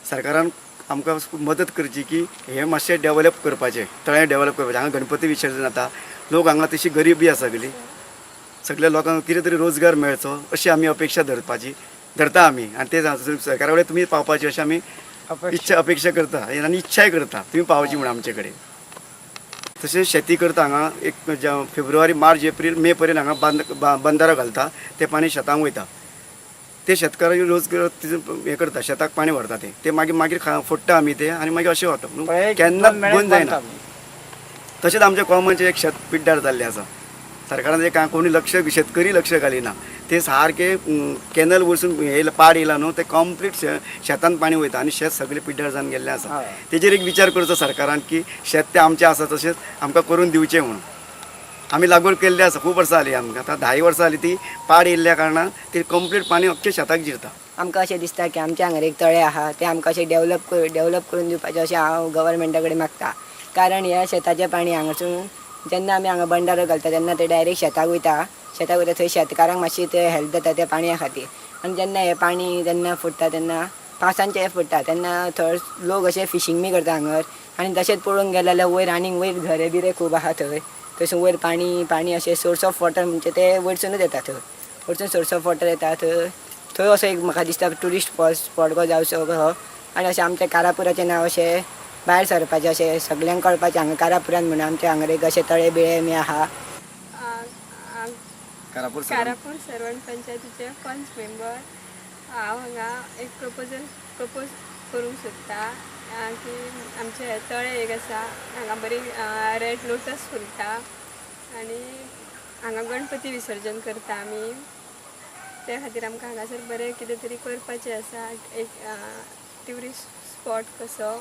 सरकारान आमकां मदत करची की हें मातशें डेवलप करपाचें, तळें डेवलप करपाचें. हांगा गणपती विसर्जन जाता, लोक हांगा तशी गरिबी आसा सगळी, सगळ्या लोकांक कितें तरी रोजगार मेळचो अशी आमी अपेक्षा धरपाची धरता आमी. आनी ते सरकारा कडेन तुमी पावपाची अशी आमी इच्छा अपेक्षा करता आनी इच्छाय करता तुमी पावची म्हूण आमचे कडेन. तशेंच शेती करता हांगा एक फेब्रुवारी, मार्च, एप्रील, मे पर्यंत हांगा बंदारो घालता, तें पाणी शेतांक वयता. ते शेतकार रोजगार हें करता, शेताक पाणी व्हरता, ते ते मागीर मागीर फोडटा आमी ते आनी मागीर अशें वता, केन्नाच बंद जायना. तशेंच आमच्या कॉमनचें एक शेत पिड्ड्यार जाल्लें आसा. सरकारान ते कोणी लक्ष, शेतकरी लक्ष घालिना. ते सारकें कॅनल वरसून येयला, पाड येयला न्हू, ते कंप्लीट शेतान पाणी वयता आनी शेत सगळें पिड्ड्यार जावन गेल्लें आसा. तेजेर एक विचार करचो सरकारान की शेत तें आमचें आसा, तशेंच आमकां करून दिवचें म्हणून. आमी लागवड केल्ली आसा, खूब वर्सां जालीं आमकां, आतां 10 वर्सां जालीं. ती पाड येयल्ल्या कारणान ती कंप्लीट पाणी अख्खें शेताक जिरता. आमकां अशें दिसता की आमच्या हांगा एक तळें आहा, तें आमकां अशें डेवलप करून दिवपाचें अशें हांव गव्हर्मेंटा कडेन मागता. कारण ह्या शेताचें पाणी हांगासून जेन्ना आमी हांगा बंडारो घालता तेन्ना ते डायरेक्ट शेताक वयता, शेताक वयता थंय शेतकारांक मातशी ते हेल्प जाता त्या पाणया खातीर. आनी जेन्ना हें पाणी जेन्ना फुट्टा तेन्ना पावसांचें हें फुट्टा तेन्ना थंय लोक अशे फिशींग बी करता हांगर. आनी तशेंच पळोवंक गेले जाल्यार वयर आनीक वयर झरे बिरे खूब आहा थंय, थंयसून वयर पाणी पाणी अशें सोर्स ऑफ वॉटर म्हणजे ते वयरसुनूच येता, थंय वयरसून सोर्स ऑफ वॉटर येता. थंय थंय असो एक म्हाका दिसता ट्युरिस्ट स्पॉट कसो जावचो कसो. आनी अशें आमच्या कारापुराचें नांव अशें भायर सरपाचें, अशें सगल्यांक कळपाचें हांगा कारापुरान म्हणून आमच्या हांगा एक अशें तळे बिळे बी आहा. कारापूर. कारापूर सर्वण पंचायतीचे पंच मेंबर हांव. हांगा एक प्रपोजल प्रपोज करूंक सोदता की आमचे तळें एक आसा हांगा, बरी रेड लोटस फुलता आनी हांगा गणपती विसर्जन करता आमी. त्या खातीर आमकां हांगासर बरें कितें तरी करपाचें आसा, एक ट्युरिस्ट स्पॉट कसो.